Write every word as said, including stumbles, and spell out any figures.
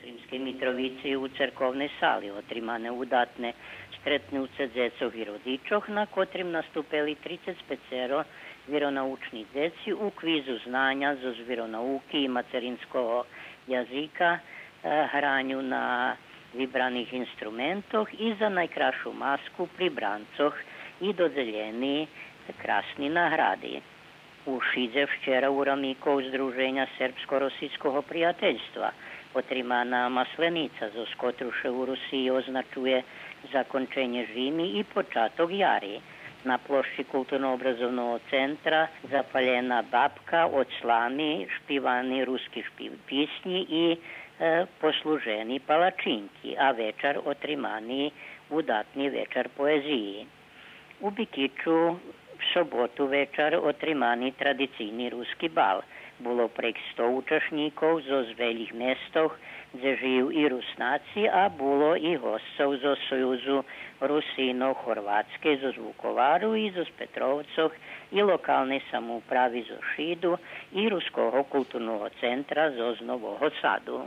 Сримскей Митровици у церковней сали отримане удатне стретнуце дзецох и родичох, на котрим наступели трицец пецеро виронаучни дзеци у квизу знаня зоз виронауки и мацеринского язика, е, граню на вибраних инструментох и за найкрашу маску прибранцох и додзелєни красни награди. У Шидзе вчера у рамикох Здруженя сербско-росийского приятельства отримана Масленица, зоз котру ше у Русиї означує законченє жими и початок яри. На площи Културно-образовного центра запалєна бабка од слами, шпивани руски шпив-, писнї и, е, послужени палачинки, а вечар отримани удатни вечар поезиї. У Бикичу в соботу вечар отримани традицийни руски бал. Було прек сто учашнїкох зоз велїх местох, дзе жию и Руснаци, а було и госцох зоз Союзу Русинох Горватскей, зоз Вуковару и зоз Петровцох, и локалней самоуправи зоз Шиду, и Руского културного центра зоз Нового Саду.